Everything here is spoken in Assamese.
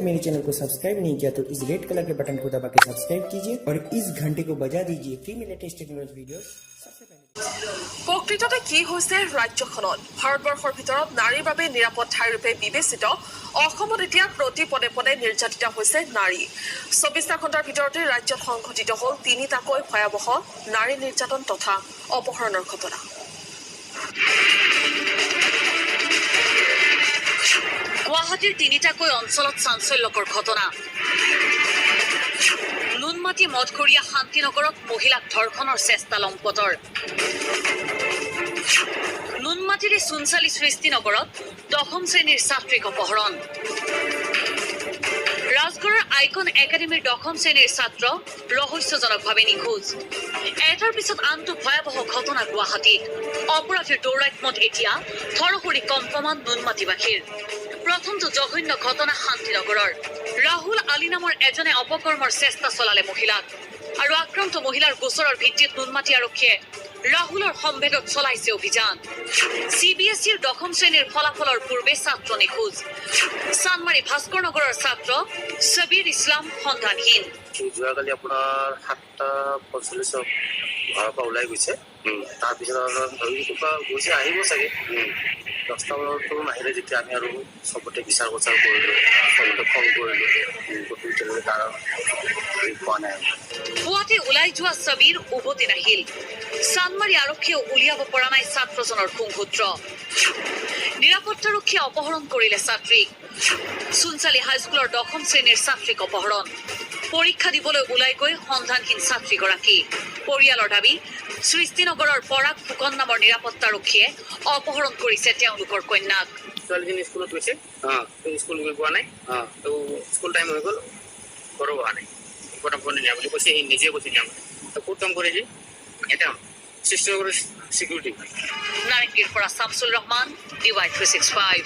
मेरे चैनल को सब्सक्राइब नहीं किया तो इस रेड कलर के बटन को दबा के सब्सक्राइब कीजिए और इस घंटे को बजा दीजिए फ्री में लेटेस्ट टेक्नोलॉजी वीडियो सबसे पहले। প্ৰকৃততে কি হৈছে ৰাজ্যখনত? ভাৰতবৰ্ষৰ ভিতৰত নাৰীৰ বাবে নিৰাপদ ঠাইৰূপে বিবেচিত অসমত এতিয়া প্ৰতি পদে পদে নিৰ্যাতিত হৈছে নাৰী। 24টা ঘণ্টাৰ ভিতৰতে ৰাজ্যত সংঘটিত হ'ল তিনিটাকৈ ভয়াৱহ নাৰী নিৰ্যাতন তথা অপহৰণৰ ঘটনা। গুৱাহাটীৰ তিনিটাকৈ অঞ্চলত চাঞ্চল্যকৰ ঘটনা। নুনমাটি মঠঘৰীয়া শান্তিনগৰত মহিলাক ধৰ্ষণৰ চেষ্টা লম্পটৰ। নুনমাটিৰে চূণচালি সৃষ্টিনগৰত দশম শ্ৰেণীৰ ছাত্ৰীক অপহৰণ। ৰাজগড়ৰ আইকন একাডেমীৰ দশম শ্ৰেণীৰ ছাত্ৰ ৰহস্যজনকভাৱে নিখোজ। এটাৰ পিছত আনটো ভয়াৱহ ঘটনা গুৱাহাটীত। অপৰাধীৰ দৌৰাত্ম্যত এতিয়া থৰহৰি কম্পমান নুনমাটিবাসীৰ। প্ৰথমটো জঘন্য ঘটনা শান্তিনগৰৰ। ৰাহুল আলী নামৰ এজনে অপকৰ্মৰ চেষ্টা চলালে মহিলাক আৰু আক্ৰান্ত মহিলাৰ গোচৰৰ ভিত্তিত নুনমাটি আৰক্ষীয়ে ৰাহুলৰ সম্ভেদত চলাইছে অভিযান। চি বি এছ ইৰ দশম শ্ৰেণীৰ ফলাফলৰ পূৰ্বে ছাত্ৰ নিখোজ। চানমাৰী ভাস্কৰ নগৰৰ ছাত্ৰ ছবিৰ ইছলাম সন্ধানহীন। যোৱাকালি আপোনাৰ 7:45ত ঘৰৰ পৰা ওলাই গৈছে। তাৰপিছত আৰু ভাবিছোঁ ক'ৰবাত গৈছে, আহিব চাগে। 10টা বজাতো নাহিলে। যেতিয়া আমি আৰু চবতে বিচাৰ কোচাৰ কৰিলোঁ, চবতে ফোন কৰিলোঁ, ক'তো এতিয়ালৈকে তাৰ হেৰি পোৱা নাই। পুৱাতে ওলাই যোৱা ছবিৰ উভতি নাহিল। চানমাৰী আৰক্ষীয়ে উলিয়াব পৰা নাই ছাত্ৰজনৰ শুংসূত্ৰ। নিৰাপত্তাৰক্ষীয়ে অপহৰণ কৰিলে ছাত্ৰীক। চূণচালি হাইস্কুলৰ দশম শ্ৰেণীৰ ছাত্ৰীক অপহৰণ। পৰীক্ষা দিবলৈ ওলাই গৈ সন্ধানহীন ছাত্ৰীগৰাকী। পৰিয়ালৰ দাবী, সৃষ্টিনগৰৰ পৰাগ ফুকন নামৰ নিৰাপত্তাৰক্ষীয়ে অপহৰণ কৰিছে তেওঁলোকৰ কন্যাক। ছোৱালীজনী স্কুলত গৈছে, তো স্কুল গৈ পোৱা নাই। তো স্কুল টাইম হৈ গ'ল, ঘৰো অহা নাই। ফোন নিয়া বুলি কৈছে, সি নিজে কৈছে নিয়া বুলি। তো ক'ত কাম কৰে সি? এটা সৃষ্টিনগৰৰ চিকিউৰিটি। নাৰেংগীৰ পৰা শামছুল ৰহমান, DY 365।